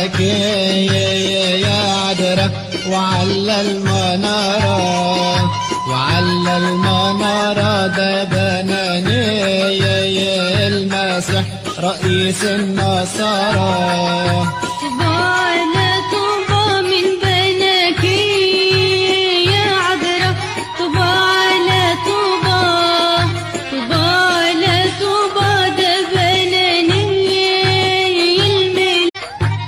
لك يا عذراء، وعلى المنارة، وعلى المنارة ده بناني المسيح رئيس النصارى.